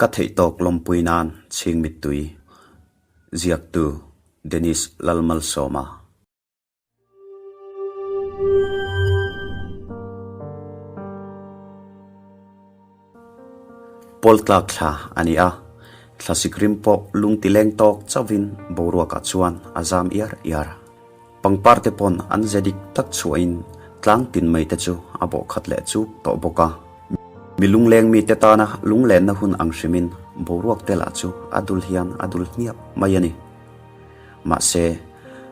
Ka theihtawk lawmpui nan chhing mittui ziaktu Dennis Lalmalsawma. Pawl tlak thla a ni a, thlasik rim pawh lung ti leng tawk chauhin boruakah chuan a zam iar iar. Pangpar te pawn an ze dik tak chhuahin tlang tin mai te chu a bawh khat leh chuk tawh bawk a. Mi lungleng mite tana lunglenna hun ang hrimin boruak te lah chu a dul hian a dul hniap mai a ni. Mahse,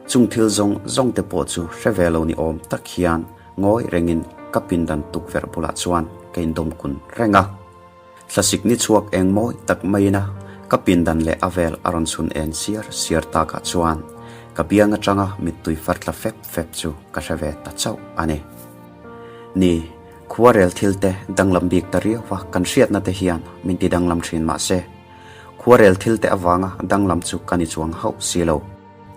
chung thil zawng zawng te pawh chu hre ve lo ni awm tak hian ngawi rengin ka pindan tukverh bulah chuan ka indawm kun reng a. Thlasik ni chhuak eng mawi tak maiin a ka pindan leh a vel a rawn chhun en siar siar takah chuan ka biang atanga mittui far tla fep fep chu ka hre ve ta chauh a ni. Ni, khuarel thil te danglam bik ta riau a kan hriatna te hian min ti danglam thin mahse, khuarel thil te avanga danglam chu ka ni chuang hauh si lo.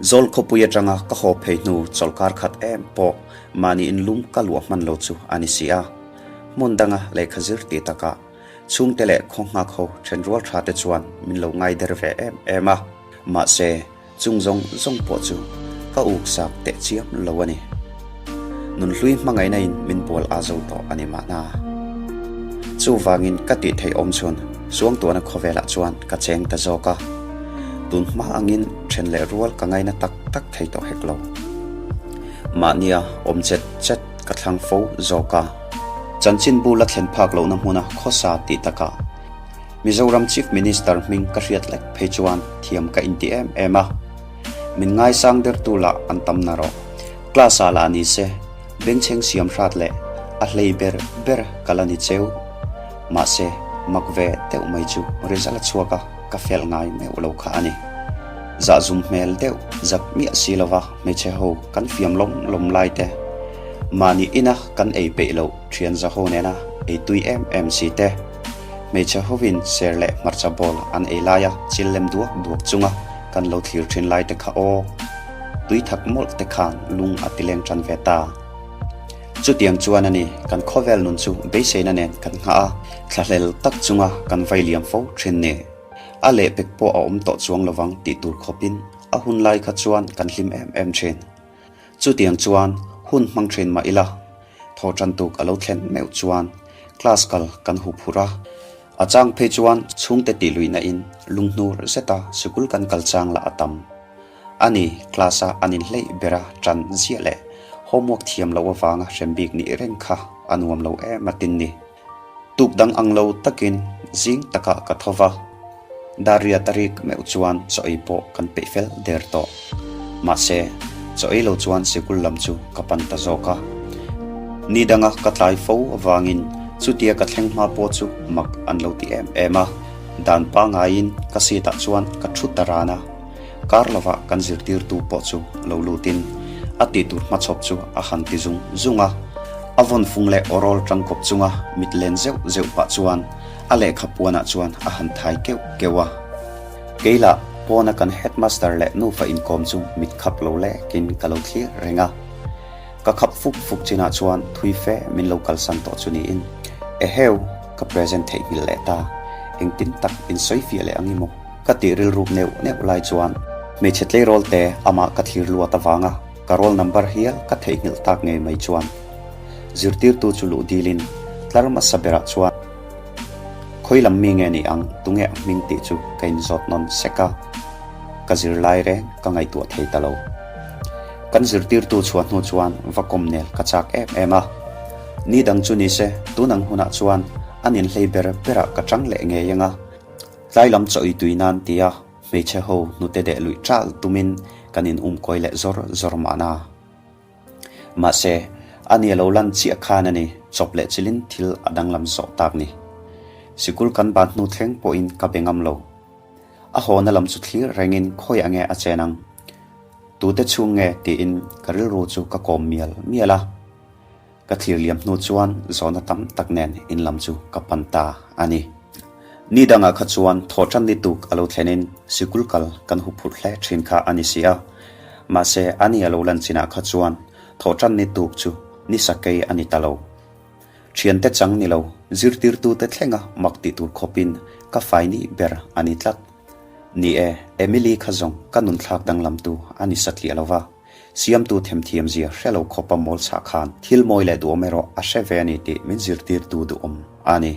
Zawl khawpui atanga ka haw phei hnu chawlhkar khat em pawh mahni inlum ka luah hman lo chu a ni si a. Hmun danga lehkha zir tih takah chhungte leh khaw nghak ho thenrual tha te chuan min lo ngai der ve em em a. Mahse, chung zawng zawng pawh chu ka uk sak teh chiam lo a ni. Nunhlui hmangaihna in min bual a zo tawh a ni mahna. Chuvangin ka tih theih awm chhun Suangtuahna khawvelah chuan ka cheng ta zawk a. Tun hma angin then leh rual ka ngaina tak tak thei tawh hek lo. Mahnia awm chet chet ka thlang fo zawk a. Chanchinbu la thlen phak lohna hmuna khawsa tih takah Mizoram Chief Minister hming ka hriat lek phei chuan thiam ka inti em em a. Min ngaisang dertu lah an tam na rawh. Class ah lah ni se, bengchheng siam hrat leh a hlei ber ber ka la ni cheu. Mahse, mak ve deuh mai chu result a chhuak a, ka fel ngai meuh lo kha a ni. Zahzum hmel deuh zak miah si lova hmeichhe ho kan fiam lawm lawm lai te, mahni ina kan ei peih loh thian zaho nena ei tui em em si te, hmeichhe hovin ser leh hmarcha bawl an ei laia chil lem duak duak chunga kan lo thlir thin lai te kha aw, tui thak mawlh te khan lung a ti leng tan ve ta. Chutiang chuan a ni, kan khawvel nun chu beiseina nen kan nghah a, thlahlel tak chunga kan vai liam fo thin ni. A lehpek pawh a awm tawh chuang lovang tih tur khawpin a hun lai kha chuan kan hlim em em thin. Chutiang chuan hun hmang thin mah ila, thaw tan tuk a lo thlen meuh chuan class kal kan hup hurh a. A chang phei chuan chhungte tih luihna in lunghnur zeta sikul kan kal chang lah a tam. A ni, class a an inhleih bera tan ziah leh homework thiam loh avanga hrem bik nih reng kha a nuam lo em a tin ni. Tuk dang ang lo takin zing takah ka tho va, Daria tarik meuh chuan chaw ei pawh kan peih fel der tawh. Mahse, chaw ei lo chuan sikul lam chu ka pan ta zawk a. Ni danga ka tlai fo avangin chutia ka thleng hma pawh chu mak an lo ti em em a, dan pangaiin ka seat ah chuan ka thu ta ran a. Kar lovah kan zirtirtu pawh chu lo lutin a tihtur hmachhawp chu a han ti zung zung a. A vawn fung leh awrawl tangkawp chunga mit len zeuh zeuh pah chuan a lehkha puanah chuan a han thai keuh keuh a. Keilah pawna kan headmaster leh nufa inkawm chu mit khap lo lekin ka lo thlir reng a. Ka khap fuk fuk chinah chuan thui fe min lo kalsan tawh chu niin, Eheu, ka present theihnghilh leh ta, engtin tak insawifiah leh ang i maw? Ka tih rilruk neuh neuh lai chuan hmeichhe tleirawl te amah ka thlir luat avanga ka roll number hial ka theihnghilh tak ngei mai chuan zirtirtu chu luh dilin tlar hmasa berah chuan khawi lam mi nge ni ang tunge a hming tih chu ka inzawt nawn sek a, ka zirlai reng ka ngaihtuah thei ta lo. Kan zirtirtu chhuah hnu chuan va kawm nel ka chak em em a, ni dang chu nise tun ang hunah chuan an inhlei ber berah ka chang leh ngei ang a, Tlai lam chaw i tui nan tia hmeichhe ho hnute deh luih ṭal tumin kan in um kawi leh zawr zawr mahna. Mahse, a ni a lo lan chiah khan a ni, chawp leh chilin thil a danglam zawh tak ni. Sikul kan ban hnu thleng pawhin ka be ngam lo. A hawna lam chu thlir rengin khawi ange a chen ang? Tute chhung nge tiin ka rilru chu ka kawm mial mial a. Ka thlir liam hnu chuan zawhna tam tak nen in lam chu ka pan ta a ni. Ni dangah kha chuan thawhṭan ni tuk a lo thlenin sikul kal kan hu phurh hle ṭhin kha a ni si a. Mahse, a ni a lo lan chinah kha chuan thawhṭan ni tuk chu ni sakei a ni ta lo. Ṭhiante chang ni lo, Zirtirtute thlenga mak tih tur khawpin ka fai ni ber a ni tlat. Ni e, Emily kha zawng ka nunthlak danglamtu a ni satliah lo va, siamtu themthiamzia hre lo khawpa mawl chhah khan thil mawi leh duhawm erawh a hre ve a ni tih min zirtirtu duhawm a ni.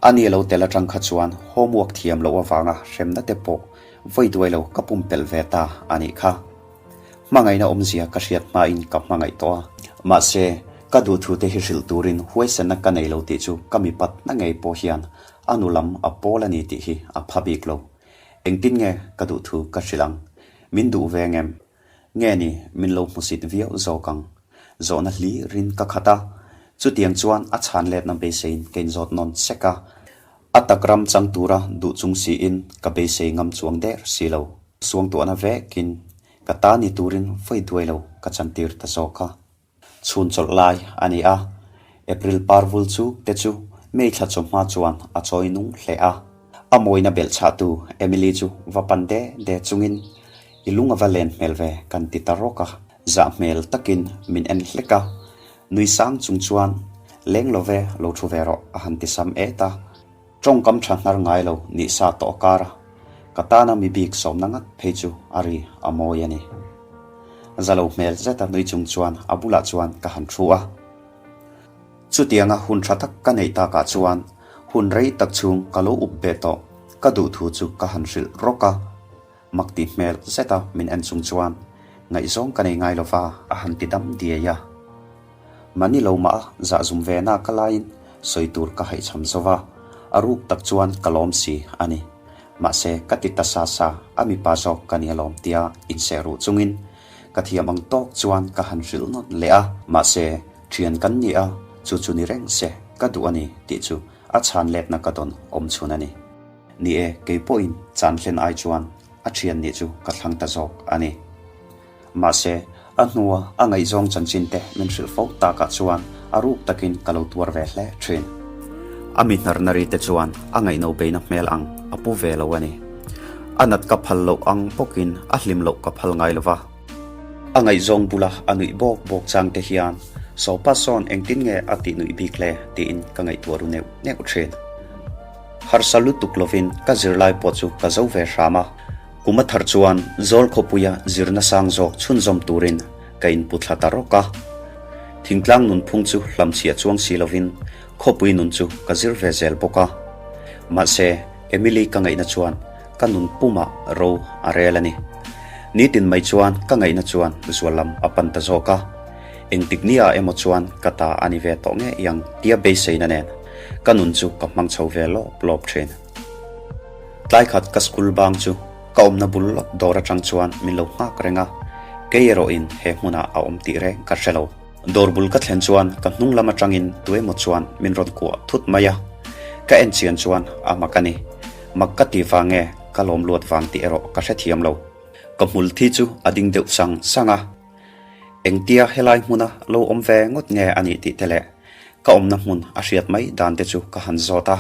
A ni lo tel atang kha chuan homework thiam loh avanga hremna te pawh vawi duai lo ka pumpelh ve ta a nih kha. Hmangaihna awmzia ka hriat hmain ka hmangaih tawh a, mahse ka duhthu te hi hrilh turin huaisenna ka nei lo tih chu ka mipatna ngei pawh hian a nu lam a pawl a ni tih hi a pha bik lo. Engtin nge ka duhthu ka hrilh ang? Min duh ve ngem? Nge ni min lo hmusit viau zawk ang? Zawhna hlirin ka khat a, chutiang chuan a chhan letna beiseiin ka inzawt nawn sek a. A tak ram chang tura duh chung siin ka beisei ngam chuang der si lo. Suangtuahna vekin ka ta ni turin vawi duai lo ka chantir ta zawk a. Chhun chawlh lai a ni a, April par vul chuk te chu May thla chawhma chuan a chawi nung hle a. A mawina belh chhahtu Emily chu va pan de de chungin, I lung a va len hmel ve kan ti ta rawk a. Zah hmel takin min en hlek a, nui sang chung chuan, Leng lo ve, lo thu ve rawh a han ti sam et a. Tawngkam tha hnar ngai lo nih sa tawh kar a, ka tana mi bik sawmna ngat phei chu a ri a mawi a ni. Za lo hmel zeta nui chung chuan a bulah chuan ka han thu a. Chutianga hun tha tak ka neih takah chuan hun rei tak chhung ka lo up ve tawh, ka duhthu chu ka han hrilh rawk a. Mak ti hmel zeta min en chung chuan ngaihzawng ka nei ngai lova a han ti dam diai a. Mahni lo mah a zah zum ve na ka laiin sawi tur ka haihchham zo va, a ruk tak chuan ka lawm si a ni. Mahse ka ti ta sa sa, a mipa zawk ka ni alawm tia inseh ruh chungin ka thiam ang tawk chuan ka han hrilh nawt leh a. Mahse thian kan ni a, chu chu ni reng se ka duh a ni tih chu a chhan letna ka dawn awm chhun a ni. Ni e, kei pawhin chan hlen ai chuan a thian nih chu ka thlang ta zawk a ni. Mahse, a hnua a ngaihzawng chanchin te min hrilh fo takah chuan a ruk takin ka lo tuar ve hle thin. A mi hnarna ri te chuan a ngaihno beina hmel ang a pu ve lo a ni. A nat ka phal loh ang bawkin a hlim loh ka phal ngai lo va. A ngaihzawng bula a nuih bawk bawk chang te hian Sawpa sawn engtin nge a tih nuih bik le tiin ka ngaihtuah ru neuh neuh thin. Harsa lutuk lovin ka zirlai pawh chu ka zo ve hram a. Kum a thar chuan Zawl khawpuia zirna sang zawk chhunzawm turin ka inpu thla ta rawk a. Thingtlang nunphung chu hlamchhiah chuang si lovin khawpui nun chu ka zir ve zel bawk a. Mahse, Emily ka ngaihna chuan ka nun pumah ro a rel a ni. Nitin mai chuan ka ngaihna chuan zual lam a pan ta zawk a. Engtik nia emaw chuan ka ta a ni ve tawh ngei ang tia beiseina nen ka nun chu ka hmang chho ve lawp lawp thin. Tlai khat ka school bang chu ka awmna bul lawk dawr atang chuan min lo nghak reng a, kei erawhin he hmunah a awm tih reng ka hre lo. Dawr bul ka thlen chuan ka hnung lam atangin tuemaw chuan min rawn kuah thut mai a, ka en chian chuan a mak a ni. Mak ka ti vang nge ka lawm luat vang tih erawh ka hrethiam lo. Ka hmul thi chu a ding deuh sang sang a. Engtia helai hmuna lo awm ve ngawt nge a nih tih te leh ka awmna hmun a hriat mai dan te chu ka han zawt a.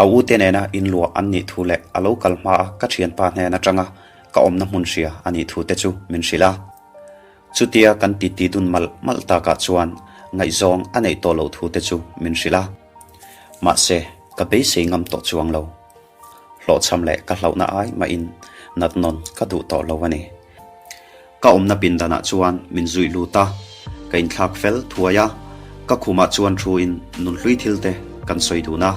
A u te nena inluah an nih thu leh a lo kal hma a ka thianpa hnen atanga ka awmna hmun hria a nih thu te chu min hrilh a. Chutia kan titi dun malh malh takah chuan ngaihzawng a neih tawh loh thu te chu min hrilh a. Mahse, ka beisei ngam tawh chuang lo. Hlawhchham leh ka hlauhna ai mahin nat nawn ka duh tawh lo a ni. Ka awmna pindanah chuan min zuih lut a, ka inthlak fel thuai a, ka khumah chuan thuin nunhlui thil te kan sawi dun a.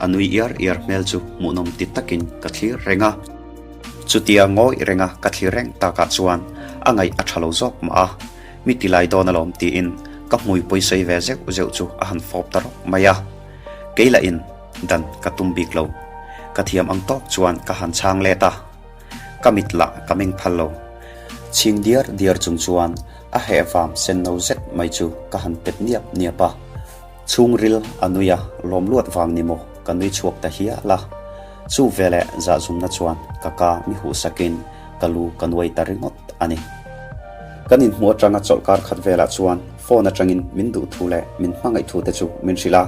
A nui iar iar hmel chu hmuhnawm ti takin ka thlir reng a. Chutia ngawih renga ka thlir reng takah chuan a ngaih a tha lo zawk mah a, mi ti lai dawn alawm tiin ka hmui pawisawi ve zeuh zeuh chu a han fawp ta rawk mai a. Kei lahin dan ka tum bik lo. Ka thiam ang tawk chuan ka han chhang let a. Ka mit lah ka meng phal lo. Chhing diar diar chung chuan a heh vam sen no zet mai chu ka han pet niap niap a. Chhungril a nui a, lawm luat vang ni maw ka nui chhuak ta hial a. Chu veleh zahzumna chuan ka ka mi huh sakin ka lu ka nuai ta ringawt a ni. Kan inhmuh atanga chawlhkar khat velah chuan phone atangin min duh thu leh min hmangaih thu te chu min hrilh a.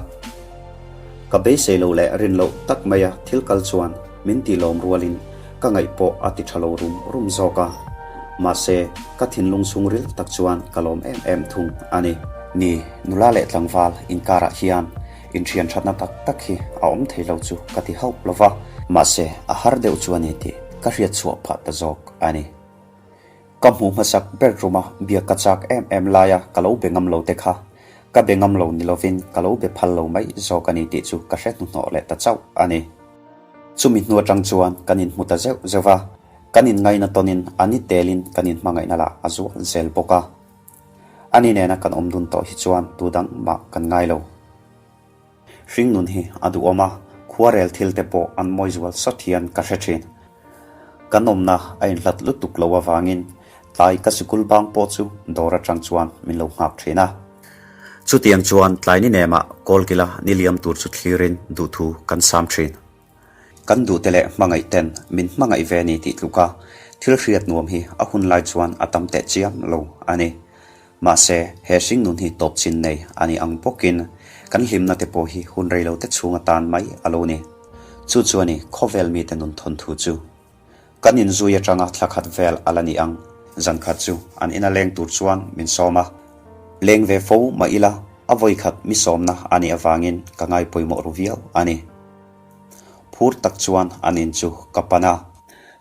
Ka beisei lo leh rin loh tak maia thil kal chuan min ti lawm rualin ka ngaih pawh a ti tha lo rum rum zawk a. Mahse, ka thinlung chhungril tak chuan ka lawm em em thung a ni. Ni, nula leh tlangval inkarah hian inthian thatna tak tak hi a awm thei lo chu ka ti hauh lo va, mahse a har deuh chu a ni tih ka hriat chhuah phah ta zawk a ni. Ka hmuh hmasak ber ruma biak ka chak em em laia ka lo be ngam lo te kha ka be ngam lo ni lovin ka lo be phal lo mai zawk a ni tih chu ka hre hnuhnawh leh ta chauh a ni. Chumi hnu atang chuan kan inhmu ta zeuh zeuh va, kan inngaina tawnin a ni telin kan inhmangaihna lah a zual zel bawk a. Ani nena kan awm dun tawh hi chuan tu dang mah kan ngai lo. Hringnun hi a duhawm a, khuarel thil te pawh an mawi zual sawt hian ka hre thin. Kan awmna a inhlat lutuk lo avangin tlai ka sikul bang pawh chu dawr atang chuan min lo nghak thin a. Chutiang chuan tlai ni nemah kawlkila ni liam tur chu thlirin duhthu kan sam thin. Kan duhte leh hmangaih ten min hmangaih ve ni tih tluka thil hriat nuam hi a hun lai chuan a tam teh chiam lo a ni. Mahse, he hringnun hi tawp chin nei a ni ang bawkin kan hlimna te pawh hi hun rei lo te chhung atan mai a lo ni. Chu chu a ni khawvel mite nun thawnthu chu. Kan inzui atanga thla khat vel a la ni ang. Zan khat chu an ina leng tur chuan min sawm a. Leng ve fo mah ila a vawi khat mi sawmna a nih avangin ka ngai pawimawh ru viau a ni. Phur tak chuan an in chu ka pan a.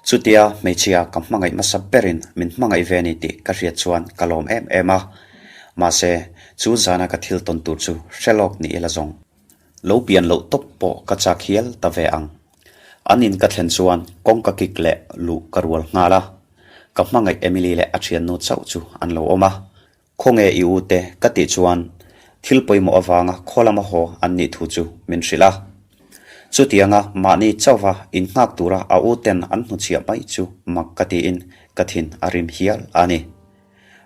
Chutia hmeichhia ka hmangaih hmasa berin min hmangaih ve ni tih ka hriat chuan ka lawm em em a. Mahse, chu zana ka thil tawn tur chu hre lawk ni ila zawng. Lo pian loh tawp pawh ka chak hial ta ve ang. An in ka thlen chuan kawngka kik leh luh ka rual nghal a. Ka hmangaih Emily leh a thiannu chauh chu an lo awm a. Khawnge i u te ka tih chuan thil pawimawh avanga khaw lama haw an nih thu chu min hrilh a. Chutianga mahni chauha in nghak tura a u ten an hnuchhiah mai chu mak ka tiin ka thin a rim hial a ni.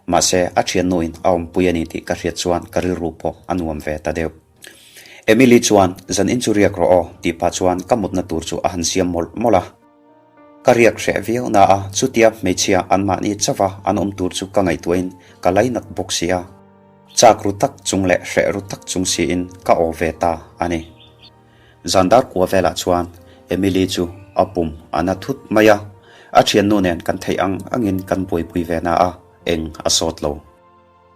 Mahse a thiannuin a awmpui a ni tih ka hriat chuan ka rilru pawh a nuam ve ta deuh. Emily chuan zan in chu riak rawh aw tih pah chuan ka mutna tur chu a han siam mawlh mawlh a. Ka riak hreh viau na a, chutia hmeichhia anmahni chauha an awm tur chu ka ngaihtuahin ka lainat bawk si a. Chak ru tak chung leh hreh ru tak chung siin ka aw ve ta a ni. Zan dar kua velah chuan Emily chu a pum a na thut mai a, a thiannu nen kan theih ang angin kan buaipui ve na a, eng a sawt lo.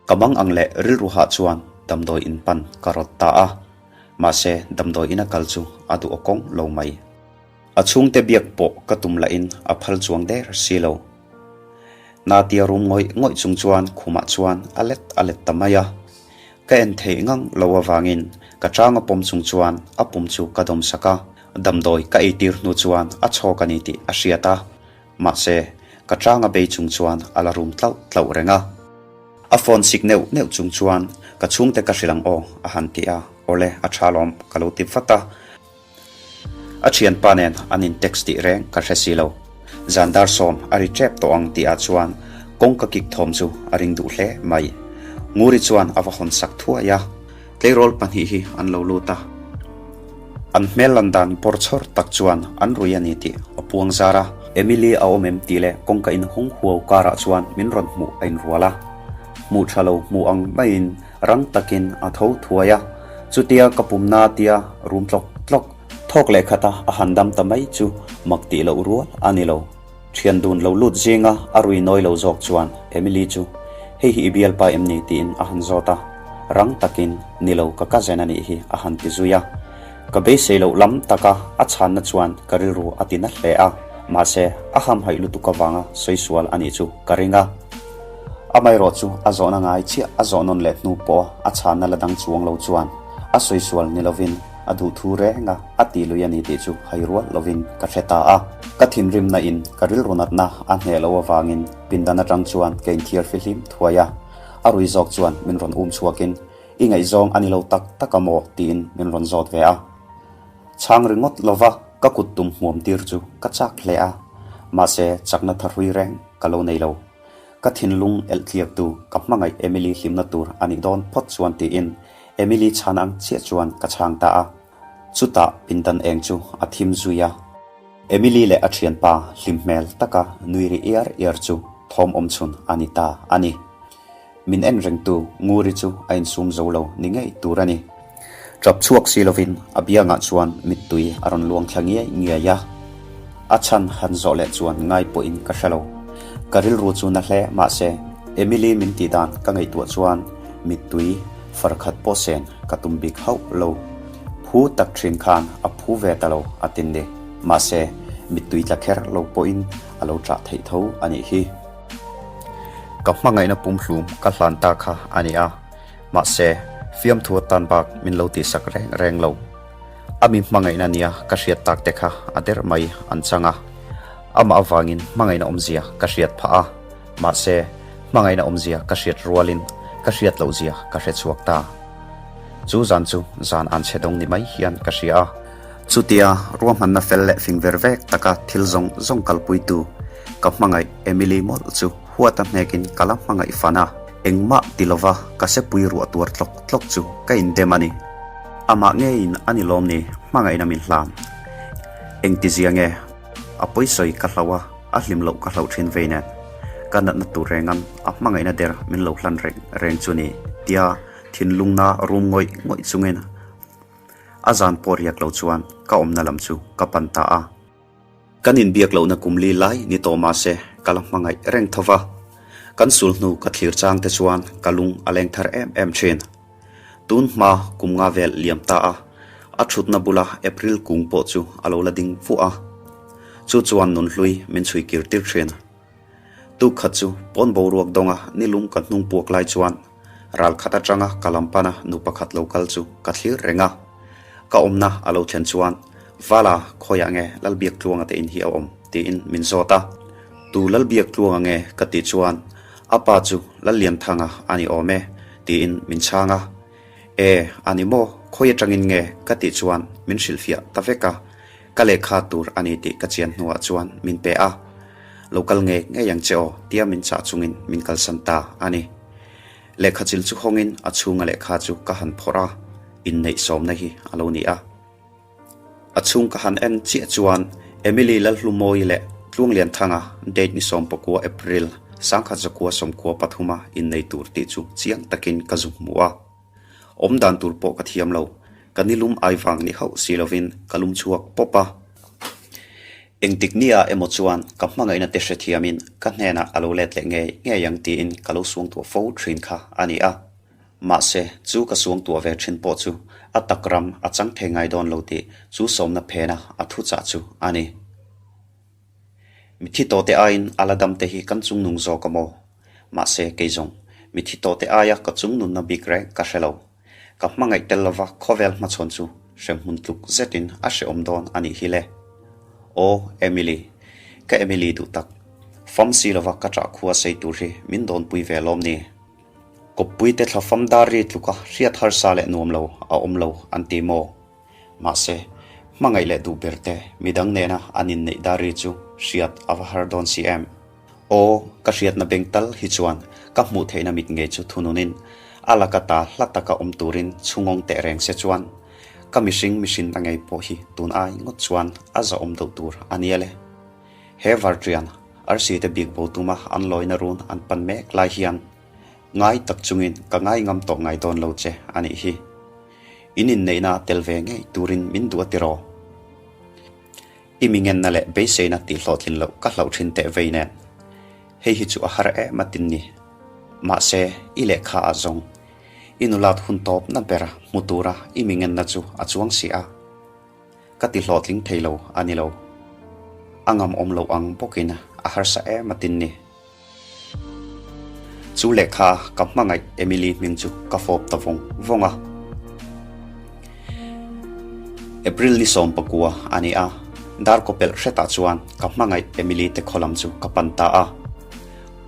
Ka mang ang leh rilru hah chuan damdawi in pan ka rawt ta a, mahse damdawi ina kal chu a duh aw kawng lo mai. A chhungte biak pawh ka tum lahin a phal chuang der si lo. Natia rum ngawih ngawih chung chuan khumah chuan a let a let ta mai a. Ka en theih ngang lo avangin ka chang a pawm chung chuan a pum chu ka dawm sak a, damdawi ka eitir hnu chuan a chhawk a ni tih a hriat a. Mahse, ka chang a bei chung chuan a la rum tlauh tlauh reng a. A phone sik neuh neuh chung chuan ka chhungte ka hrilh ang aw a han ti a, awle a tha lawm ka lo ti vat a. A thianpa nen an in text tih reng ka hre si lo. Zan dar sawm a ri tep tawh ang tih ah chuan kawngka kik thawm chu a ring duh hle mai. Nguri chuan a va hawn sak thuai a, tleirawl pahnih hi an lo lut a. An hmel lan dan bawr chhawr tak chuan an rui a ni tih a puang zar a. Emily a awm em tih leh kawngka in hawng huau karah chuan min rawn hmuh a inrual a. Hmuh tha lo hmuh ang maiin Rang takin a tho thuai a, chutia ka pumna tia rum tlawk tlawk thawk leh khata a han dam ta mai chu mak tih loh rual a ni lo. Thian dun lo lut zinga a rui nawi lo zawk chuan Emily chu hei hi i bialpa em ni tiin a han zawt a, rang takin ni lo ka cousin a nih hi a han ti zui a. Ka beisei loh lam taka a chhanna chuan ka rilru a ti na hle a, mahse a hamhaih lutuk avanga sawi sual a nih chu ka ring a. Amaherawh chu a zawhna ngai chiah a zawh nawn leh hnu pawh a chhanna la dang chuang lo chuan a sawi sual ni lovin a duh thu reng a, a ti lui a ni tih chu hai rual lovin ka hre ta a. Ka thinrimna in ka rilru natna a hneh loh avangin pindan atang chuan ka inthiar fihlim thuai a, a rui zawk chuan min rawn um chhuakin I ngaihzawng a ni lo tak tak a maw? tiin min rawn zawt ve a. Chhang ringawt lova ka kut tum hmuam tir chu ka chak hle a, mahse chakna thahrui reng ka lo nei lo. Ka thinlung elh tliaktu ka hmangaih Emily hlimna tur a nih dawn phawt chuan tiin Emily chhan ang chiah chuan ka chhang ta a. Chutah pindan eng chu a thim zui a. Emily leh a thianpa hlim hmel taka nui ri iar iar chu thawm awm chhun a ni ta a ni. Min en rengtu Nguri chu a insum zo lo ni ngei tur a ni. Tap chhuak si lovin a biangah chuan mittui a rawn luang thla ngiai ngiai a. A chhan han zawh leh chuan ngai pawhin ka hre lo. Ka rilru chu na hle mahse Emily min tih dan ka ngaihtuah chuan mittui. Far khat pawh sen ka tum bik hauh lo. Phu tak thin khan a phu ve ta lo a tin ni. Mahse, mittui tla kher lo pawhin a lo ṭah theih tho a nih hi. Ka hmangaihna pumhlum ka hlan ta kha a ni a, mahse, fiamthu atan bak min lo tihsak reng reng lo. A mi hmangaihna nia ka hriat tak te kha a der mai an chang a. Amah avangin hmangaihna awmzia ka hriat phah a, mahse, hmangaihna awmzia ka hriat rualin ka hriat lohzia ka hre chhuak ta. Chu zan chu zan an chhe dawng ni mai hian ka hria a. Chutia ruahmanna fel leh fing ver vek taka thil zawng zawng kalpuitu ka hmangaih Emily mawlh chu huata hnekin ka la hmangaih fan a, engmah ti lova ka sepui ruah tuar tlawk tlawk chu ka indem a ni. Amah ngeiin a ni lawm ni hmangaihna min hlan. Engtizia nge a pawisawi ka hlauh a, a hlim loh ka hlauh thin vei nen ka natna tur rengan a hmangaihna der min lo hlan reng reng chu ni tia thinlungna rum ngawih ngawih chungin A zan pawh riak lo chuan ka awmna lam chu ka pan ta a. Kan inbiak lohna kum li lai ni tawh mahse ka la hmangaih reng tho va. Kan sul hnu ka thlir chang te chuan ka lung a leng thar em em thin. Tun hma kum nga vel liam ta a, a thutna bula April kung pawh chu a lo la ding vuah a. Chu chuan nunhlui min chhui kir tir thin. Tuk khat chu pawn boruak dawnga nilum ka hnung puak lai chuan ral khat atanga ka lam pana nu pakhat lo kal chu ka thlir reng a. Ka awmna a lo thlen chuan, Vala, khawiah nge Lalbiaktluanga te in hi a awm? tiin min zawt a. Tu Lalbiaktluanga nge ka tih chuan, A pa chu Lallianthanga a ni awm e, tiin min chhang a. E, a ni maw, khawi atangin nge ka tih chuan min hrilhfiah ta vek a. Ka lehkha tur a ni tih ka chian hnuah chuan min pe a, Lo kal ngei ngei ang che aw tia min chah chungin min kalsan ta a ni. Lehkha chil chu hawngin a chhunga lehkha chu ka han phawrh a, inneih sawmna hi a lo ni a. A chhung ka han en chiah chuan Emily Lalhlumawi leh Tluanglianthanga date ni 19 April sangkhat zakua sawmkua pathuma innei tur tih chu chiang takin ka zu hmu a. Awm dan tur pawh ka thiam lo, ka nilum ai vang ni hauh si lovin ka lum chhuak pawp a. Engtik nia emaw chuan ka hmangaihna te hrethiamin ka hnenah a lo let leh ngei ngei ang tiin ka lo suangtuah fo thin kha a ni a. Mahse, chu ka suangtuah ve thin pawh chu a tak ram a chang thei ngai dawn lo tih chu sawmna phena a thuchah chu a ni. Mithi tawhte aiin a la damte hi kan chungnung zawk a maw? Mahse, kei zawng, mithi tawhte aia ka chungnunna bik reng ka hre lo. Ka hmangaih tel lova khawvel hmachhawn chu hremhmun tluk zetin a hrehawm dawn a nih hi le. Aw, Emily, ka Emily duh tak. Fam si lova ka ṭah khua sei tur hi min dawnpui ve lawm ni? Kawppuite thla fam dar ri tluka hriat harsa leh nuam lo a awm lo an ti maw? Mahse, hmangaih leh duh ber te midang nena an inneih dar ri chu hriat a va har dawn si em? Aw, ka hriatna beng tal hi chuan ka hmuh theihna mit ngei chu thununin a laka ta hla taka awm turin chhungawng teh reng se chuan ka mihring mihrinna ngei pawh hi tun ai ngawt chuan a zahawm deuh tur a nia le. He varṭian arsi te bik bo tuma an lawina run an pan mek lai hian ngai tak chungin ka ngai ngam tawh ngai dawn lo che a nih hi. In inneihna tel ve ngei turin min duh a tiraw? I mi ngenna leh beiseina tih hlawhtlin loh ka hlauh thin teh vei nen. Hei hi chu a har em a tin ni. Mahse, i lehkha ah zawng. I nulat hun tawpna ber hmu tura i mi ngenna chu a chuang si a. Ka ti hlawhtling thei lo a ni lo. A ngam awm loh ang bawkin a harsa em a tin ni. Chu lehkha ka hmangaih Emily hming chu ka fawp ta vawng vawng a. April ni 19 a ni a, darkaw pelh hretah chuan ka hmangaih Emily te khaw lam chu ka pan ta a.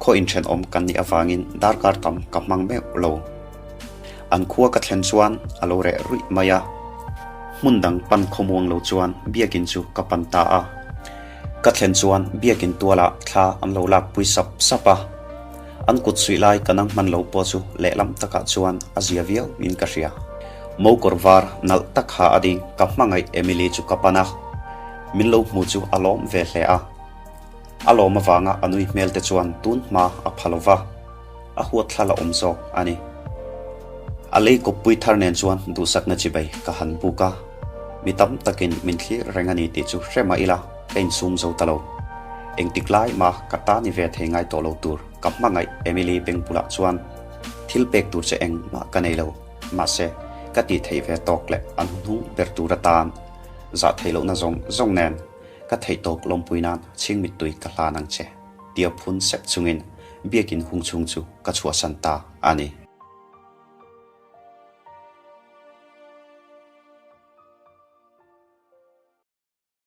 Khaw inthenawm kan nih avangin darkar tam ka hmang meuh lo. An khua ka thlen chuan a lo reh ruih mai a. Hmun dang pan khawmuang lo chuan biakin chu ka pan ta a. Ka thlen chuan biakin tualah thla an lo lak pui sap sap a. An kut suih lai ka nang hman lo pawh chu lehlam takah chuan a zia viau in ka hria. Mo kawr var nalh tak ha a ding ka hmangaih Emily chu ka pan a. Min lo hmu chu a lawm ve hle a. A lawm avanga a nui hmel te chuan tun hma a pha lo va. A huat thla la awm zawk a ni. A lei kawppui thar nen chuan duhsakna chibei ka han buk a, mi tam takin min thlir reng a ni tih chu hre mah ila ka insum zo ta lo. Engtik lai mah ka ta ni ve thei ngai tawh lo tur ka hmangaih Emily beng bulah chuan thil pek tur che engmah ka nei lo. Mahse, ka tih theih ve tawk leh an hnuhnung ber tur atan zah theih lohna zawng zawng nen ka theih tawk lawmpui nan chhing mittui ka hlan ang che, tia phun sep chungin biakin hung chhung chu ka chhuahsan ta a ni.